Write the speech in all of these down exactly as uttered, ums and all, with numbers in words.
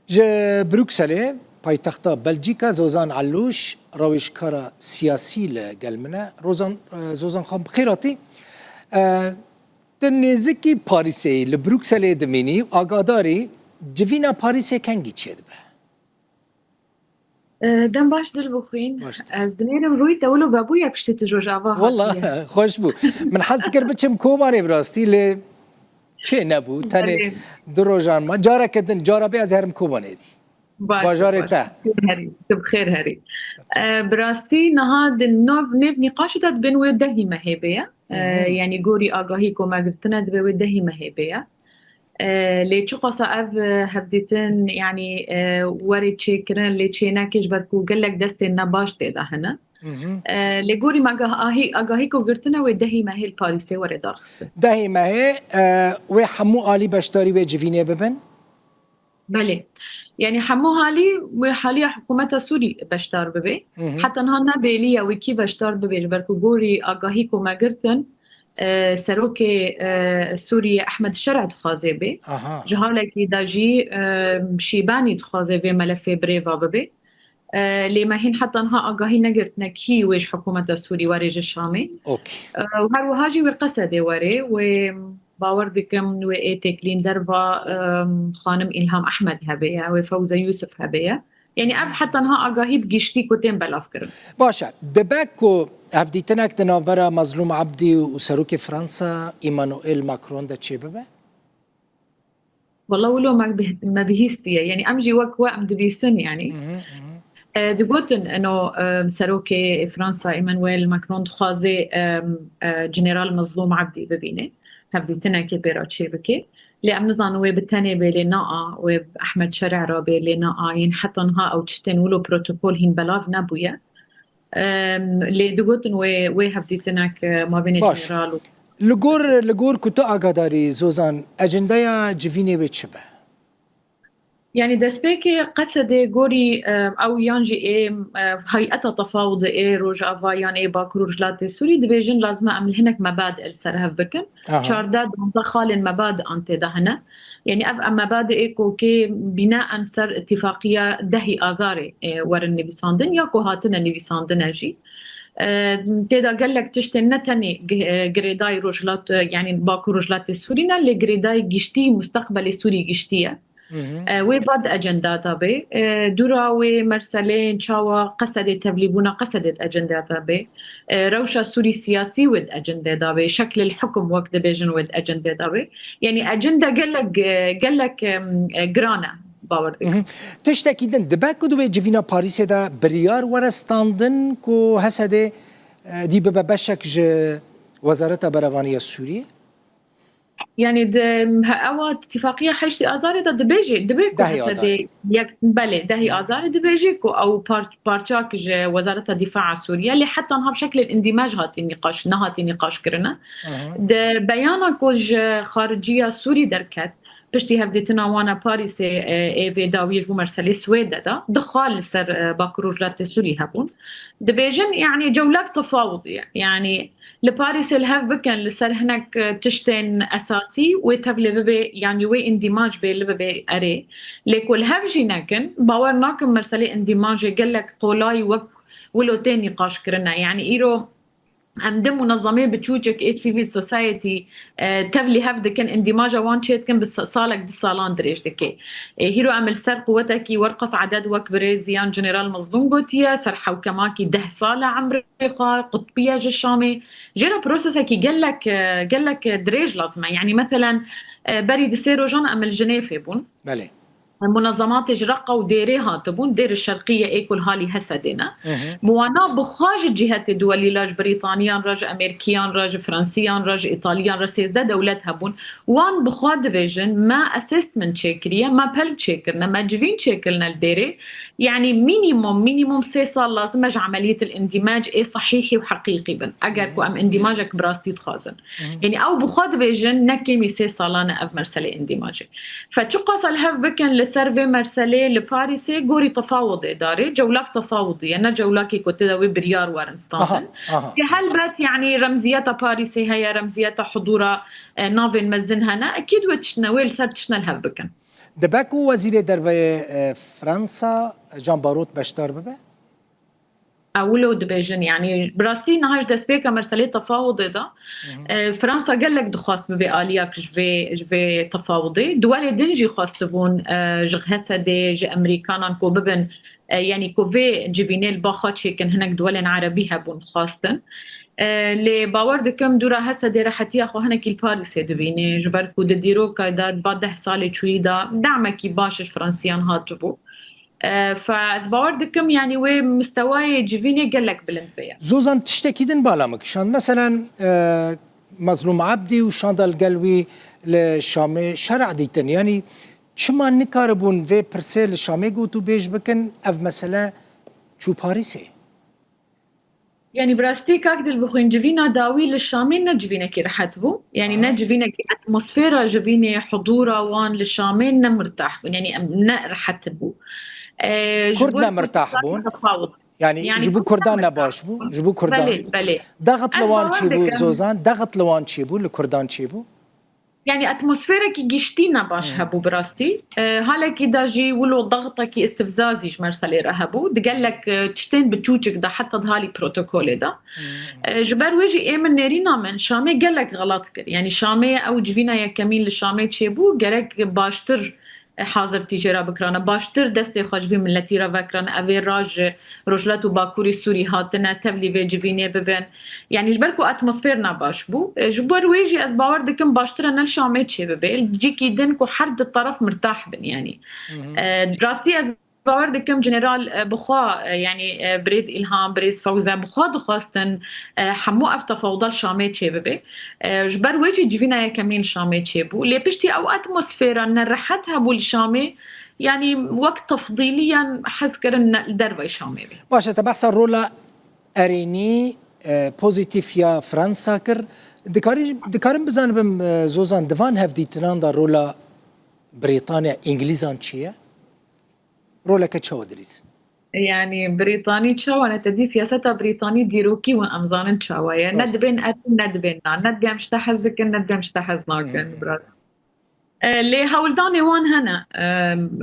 Ji Brukselê, paytexta Belcîka, Zozan Elûş, rawêjkara siyasî li gel min e. Rozan, e, Zozan Xan, bi xêr hatî. E, tu nêzikî Parîsê yî, li Brukselê dimînî û agadarî civîna Parîsê kengî çêdibe? E, dem baş, dil bixwîn. Baş. Ez dinêrim rûyî te wilo vebûye piştî tu Rojava hatiye. Wela, xweş bû. Min hez dikir biçim Kobanê bi rastî, lê çê nebû. Tenê Belê. Du rojan ma. Careke din, cara bê ez herim Kobanê dî. Baş, Bajarê baş. Te. Tu bi xêr herî, tu bi xêr herî. E, bi rastî niha di nav, nêv nîqaşê de dibên wê dehî mehê bê ye. E, Hı hı. Yanî gorî agahî ku me girtine dibe wê dehî mehê bê ye. E, lê çiqasa ev, e, hevdîtin, yanî, e, were çêkirin, lê çêneke ji ber ku gelek destên nebaş tê de hene. Hı hı. E, lê gorî me agah-, ahî-, agahî ku girtine wê dehî mehê li Parîsê were darxistin. Dehî mehê, e, wê hemû alî beşdarî wê civînê bibin? Belê. Yanî hemû halî wê haliya hikûmeta Sûrî beşdar bibe. Hı hı. Heta niha ne bêlî ye wê kî beşdar bibe, ji ber ku gorî agahî ku me girtin, e, serokê, e, Sûriyê Ehmed Şer'a dixwaze bê. Aha. Ji halekî de jî, e, Şîbanî dixwaze vê melefê birêva bibe. E, lê me hîn heta niha agahî negirtine kî wê ji hikûmeta Sûrî were ji Şamê. Okey. E, û her wiha jî wê Qesedê were, wê bawer dikim wê ê têkilîn derva, e, xanim Îlham Ehmed hebe ye, wê Fewze Yûsif hebe ye. Yanî ev heta niha agahî bi giştî ku tên belavkirin. Baş e. Dibe ku hevdîtinek di navbera Mezlûm Ebdî û serokê Fransa Emmanuel Macron de çêbibe? Wela wilo me bih-, me bihîstiye. Yanî em jî wek we em dibîsin yanî. Hı hı, hı hı. E, digotin eno, e, serokê Fransa Emmanuel Macron dixwaze, e, e, General Mezlûm Ebdî bibîne. Hevdîtinekê pê re çêbike. Lê em nizanin wê bi tenê bê, lê naa, wê bi Ehmed Şer'a re bê, lê naa, yên heta niha ew tiştên wilo protokol hîn belav nebûye. Em, lê digotin wê, wê hevdîtinek, e, mabênê Baş. General û Li gor, li gor ku tu agadarî, Zozan, ecendeya civînê wê çi be? Yanî destpêkê Qesedê gorî, e, ew yan jî ê, e, heyeta tefawudê ê Rojava yan ê Bakur û Rojhilatê Sûrî dibêjin lazim e em li hinek mebadê li ser hev bikin. Aha. Çardeh duwazdeh xalên mebadê an tê de hene. Yanî ev em mebadê ê kokê bîne en ser îtîfaqiya dehî Azarê, e, werin nivîsandin ya ku hatine nivîsandine jî. E, tê de gelek tiştên ne tenê gi-, e, girêdayî Rojhilat, e, yanî Bakur Rojhilatê Sûrî ne, lê girêdayî giştî, musteqbelê Sûrî giştî ye. Hı hı. E, wê va di ecenda de bê. E, dûra wê merseleyên çawa Qesedê, tevlîbûna Qesedê di ecenda de bê. E, rewşa Sûrî siyasî wê di ecendê de bê. Şeklil hukm wek dibêjin wê di ecendê de bê. Yanî ecenda gelek, e, gelek, em, e, giran e, bawer dikim. Hı hı. Tiştekî din dibe ku di wê civîna Parîsê de biryar were standin ku Hesedê, e, dî bibe beşek ji Wezareta Berevanî ya Sûriyê? Yanî di, he, ewa îtîfaqiya heştê Azarê de dibêjê, dibê ku Dehê Hesedê Azarê. yek, belê, dehê Hı. Azarê dibêjê ku ew par-, parçak ji Wezareta Dîfa Sûriye, lê heta niha bi şeklên îndîmaj hatî nîqaş, nehatî nîqaş kirine. Hı hı. Di beyana ku ji xariciya Sûrî derket, piştî hevdîtina wan a Parîsê, e, ê vê dawiyê ji bo merselê Swêde de, du xal li ser, e, Bakur û Rojhilatê Sûrî hebûn. Dibêjin, yanî cewlak tefawudî ye. Yanî li Parîsê li hev bikin li ser hinek, e, tiştên esasî wê tevlê bibe, yanî wê îndîmac bê li bibe erê. Lê ku li hev jî nekin, bawer nakim merselê îndîmacê gelek qolay wek wilo tê nîqaş kirine. Yanî îro em di munezemê biçûçik ê civil society, e, tevlî hev dikin, îndîmaja wan çê dikin, bi sa-, salek du salan dirêj dike. E, hîro em li ser quwetekî werqas eded wek birêz yan General Mezlûm gotiye, ser hewkemakî deh sal e emrê xwe, qutbiye ji Şamê. Jê re prosesekî gelek, e, gelek dirêj lazim e. Yanî meselen, e, berî di sê rojan em li Jinêfê bûn. Belê. Munezematê ji Reqa û Dêrê hatibûn, Dêr Şerqî ye ê ku li halî Hesedê ne. Hı hı. Bi wana bi xwe ji cîhetê duwelî re, ji Brîtaniyan re, ji Amerîkiyan re, ji Fransiyan re, ji Îtaliyan re sêzdeh dewlet hebûn. Wan bi xwe dibêjin, me assessment çêkiriye, me pelg çêkirine, me civîn çêkirine li Dêrê. Yanî mînîmum, mînîmum sê sal lazim e ji emeliyetil îndîmac ê sehîhî û heqîqî bin. Eger ku em îndîmacek bi rastî dixwazin. Hı hı. Yanî ew bi xwe dibêjin, ne kêmî sê salan e ev merselê îndîmacê. Fe çiqasa li hev bikin li ser vê merselê li Parîsê gorî tefawudê darê, cewlak tefawudî ye, ne cewlakê ku tê de wê biryar werin standin. Aha, aha. Ki helbet, yanî remziyeta Parîsê heye, remziyeta hudûra, e, navên mezin hene. Ekîd wê tiştine, wê li ser tiştine li hev bikin. Dibe ku Wezîrê Derve yê, e, Fransa Jean Barrot beşdar bibe? Ew wilo dibêjin, yanî bi rastî niha ji destpêka merselê tefawudê de, e, Fransa gelek dixwast bibe aliyak ji vê, ji vê tefawudê. Duwelê din jî xwestibûn, e, ji Hesedê, ji Emerîkanan ku bibin, e, yanî ku vê civînê li ba xwe çêkin, hinek duwelên erebî hebûn xwestin. E, lê bawer dikim dûra Hesedê rehetiya xwe hinekî li Parîsê dibîne, ji ber ku di dîroka de di va deh salê çûyî de demekî baş ji Fransiyan hatibû. E, fe ez bawer dikim, yanî wê mistewayê civînê gelek bilind bêye. Zozan, tiştekî din bala min kişand. Meselen, e, Mazlûm Ebdî û şanda li gel wî li Şamê şer'a dîtin. Yanî çima nikaribûn vê pirsê li Şamê gotûbêj bikin, ev mesele çû Parîsê? Yanî bi rastî kak Dilbixwîn, civîna dawî li Şamê ne civînekî rehet bû. Yanî ne civînekî, atmosfera civînê, hudûra wan li Şamê ne mirtah bûn. Yanî em ne rehet bûn. E, ji Kurd bo ne mirtah Kurdistanê bûn? Tefawut. Yanî, yanî ji bo Kurdan ne baş bû? Ji bo Kurdan. Belê, belê. Dexit li wan çêbû, Zozan? Dexit li wan çêbû, li Kurdan çêbû? Yanî atmosferekî giştî ne baş hebû bi rastî. E, halekî de jî wilo dextekî istifzazî ji merselê re hebû. Di gelek, e, tiştên biçûçik de, heta di halî protokolê de. E, ji ber wê jî ê min nêrîna min Şamê gelek xelat kir. Yanî Şamê ew civîna yekemîn li Şamê çêbû, gerek baştir, e, hazirtî jê re bikirane, baştir destê xwe ji vî miletî re vekirane. Ev ê re ji Rojhilat û Bakurê Sûrî hatine, tevlî vê civînê bibin. Yanî ji ber ku atmosfer ne baş bû. E, ji ber wê jî ez bawer dikim baştir e ne li Şamê çêbibe. Li cîkî din ku her di teref mirtah bin yanî. E, rastî ez bawer dikim General, e, bi xwe, e, yanî, e, Birêz Îlham, Birêz Fewze bi xwe dixwestin, e, hemû ev tefawuda li Şamê çêbibe. E, ji ber wê jî civîna yekemîn li Şamê çêbû. Lê piştî ew atmosfera nerehet hebû li Şamê, yanî wek tefdîliyan hez kirin ne, li dervey Şamê be. Baş e, te behsa rola erênî, e, pozîtîf ya Fransa kir. Dikarî, dikarim bizanibim, e, Zozan, di van hevdîtinan de rola Brîtanya, Îngilîzan çi ye? Roleke çawa dilîzin? Yanî Brîtanî çawa ne? Te dî siyaseta Brîtanî dîrokî wan em zanin çawa ye. Ne dibên ev, ne dibên na. Ne dibê em ji te hez dikin, ne dibê em ji te hez nakin. Bi rastî. E, lê hewldanê wan hene. E,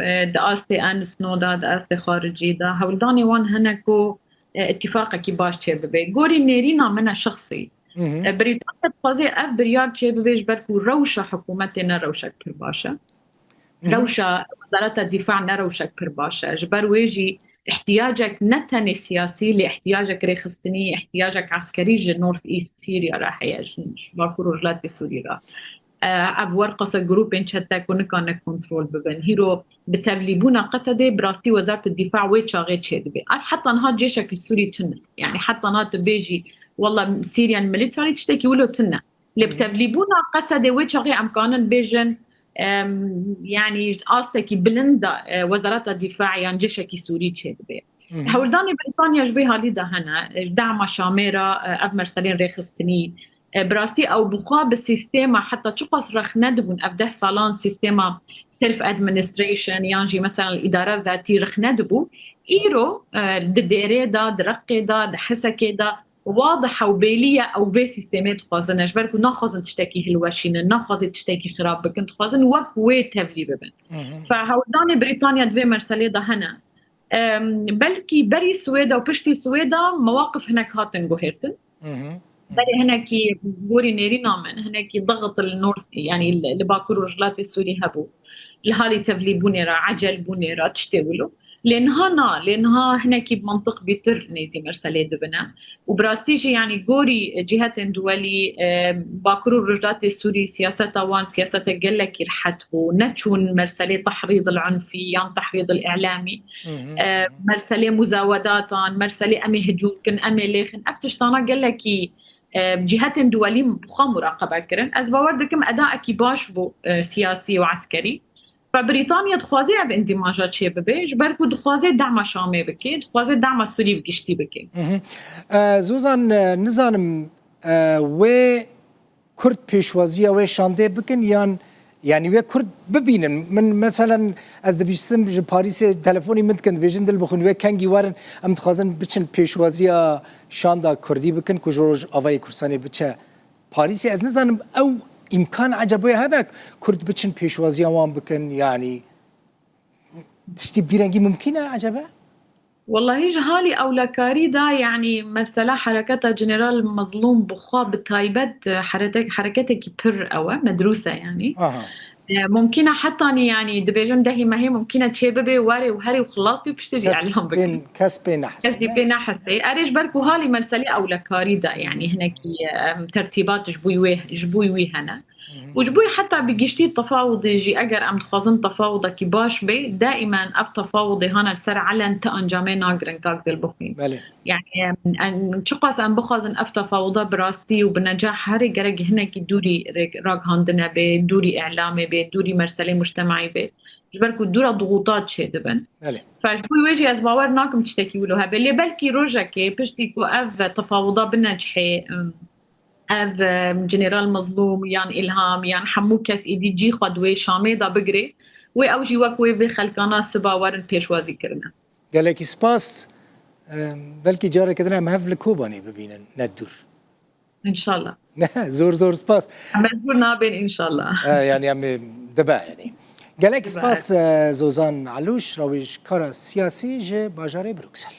e, di astê N S N O de, di astê xaricî de. Hewldanê wan hene ku, e, îtîfaqekî baş çêbibe. Gorî nêrîna min e şexsî. E, Brîtanya dixwaze ev biryar çêbibe ji ber ku rewşa hikûmetê ne rewşek pir baş e. Rewşa Wezareta Dîfa ne rewşek pir baş e. Ji ber wê jî ihtiyacek ne tenê siyasî, lê ihtiyacek rêxistinî, ihtiyacek eskerî ji North East Syria re heye, ji, ji Bakur Rojhilatê Sûrî re. E, ev werqasa grûpên çete ku nikane kontrol bibin. Hîro bi tevlîbûna Qesedê bi rastî Wezareta Dîfa wê çaxê çêdibe. Ev heta niha cêşek li Sûrî tune. Yanî heta niha tu bêjî, wela Syrian military tiştekî wilo tune. Lê bi tevlîbûna Qesedê wê çaxê em kanin bêjin, em, yanî astekî bilind de, e, Wezareta Dîfa yan cêşekî Sûrî çêdibe. Hewldanê Brîtanya ji vê halî de hene, e, dema Şamê re, e, ev merselên rêxistinî, e, bi rastî ew bi xwe bi sîstema, heta çiqas rexne dibûn, ev deh salan sîstema self administration yan jî mesela îdare zatî rexne dibû. Îro, e, di Dêrê de, di Reqê de, di Hesekê de, wadih ew bêlî ye, ew vê sîstemê dixwazin. Ji ber ku naxwazin tiştekî hilweşînin, naxwazin tiştekî xirab bikin, dixwazin wek wê tevlî bibin. Fe hewldanê Brîtanya di vê merselê de hene. Em, belkî berî Swêda û piştî Swêda mewaqif hinek hatin guhêrtin. Berê hinekî gorî nêrîna min, hinekî daxit li North, yanî li, li Bakur Rojhilatê Sûrî hebû. Li halî tevlîbûnê re, ecelbûnê re, tiştê wilo. Lê niha na, lê niha hinekî bi mantiq bîtir nêzî merselê dibine. Û bi rastî jî, yanî gorî cihetên duwelî, e, Bakur û Rojhilatê Sûrî siyaseta wan siyaseta gelekî rehet bû. Neçûn merselê tehrîd el-unfî yan tehrîd el-îlamî, e, merselê muzawedatan, merselê em ê hicûm kin, em ê lêxin. Ev tiştana gelekî, e, cihetên duwelî bi xwe muraqebe kirin. Ez bawer dikim edaekî baş bû, e, siyasî û eskerî. Fe Brîtanya dixwaze ev îndîmaja çêbibe, ji ber ku dixwaze dema Şamê bike, dixwaze dema Sûrî bi giştî bike. E, Zozan, e, nizanim, e, wê Kurd pêşwaziya wê şandê bikin yan, yanî wê Kurd bibînin? Min meselen ez dibîsim ji Parîsê telefonî min dikin, dibêjin Dilbixwîn wê kengî werin, em dixwazin biçin pêşwaziya şanda Kurdî bikin ku ji Rojavayê Kurdistanê biçe Parîsê. Ez nizanim ew îmkan ecebo hebe Kurd biçin pêşwaziya wan bikin, yanî Tiştî bi vî rengî mumkîn e ecebe? Wellahî ji halî ewlekarî de, yanî mesela hereketa General Mezlûm bi xwe bi taybet, e, herete-, hereketekî pir ew e, medrûs e yanî. Aha. E, mumkîn e hetanî yanî dibêjin dehî mehê mumkîn e çê bibe, were û herê û xilas bê, piştî jî Kes îlan bike. pê, kes pê Kesî nehesîne. Pê nehesê. Erê ji ber ku halî meselê ewlekarî de yanî hinekî, e, tertîbat ji bo wê, ji bo wî hene. Û ji bo heta bi giştî tefawudê jî, eger em dixwazin tefawudekî baş bê, daimen ev tefawudê hane ser elen ti encamê nagirin, kak Dilbixwîn. Belê. Yani em, em, çiqas em bixwazin ev tefawuda bi rastî û bi necah herê, gerek hinekî dûrî rê-, raghandine bê, dûrî îlamê bê, dûrî merselê mujtemaî bê. Ji ber ku dûra dixûta çêdibin. Belê. Fe ji bo wê jî ez bawer nakim tiştekî wilo hebe. Lê belkî rojekê piştî ku ev tefawuda binecihê, em, ev, em, General Mezlûm yan Îlham yan hemû kes êdî cî xwe di wê Şamê de bigirê, wê ew jî wek wê vê xelkana siba werin pêşwazî kirine. Gelekî spas. Em, belkî careke din em hev li Kobanê bibînin, ne dûr. Înşallah. Ne, zor zor spas. Mecbûr nabên înşallah. E, yani em dibe yani. Gelek Dibe, spas, e, Zozan Alûş, rawêjkara siyasî ji bajarê Bruksel.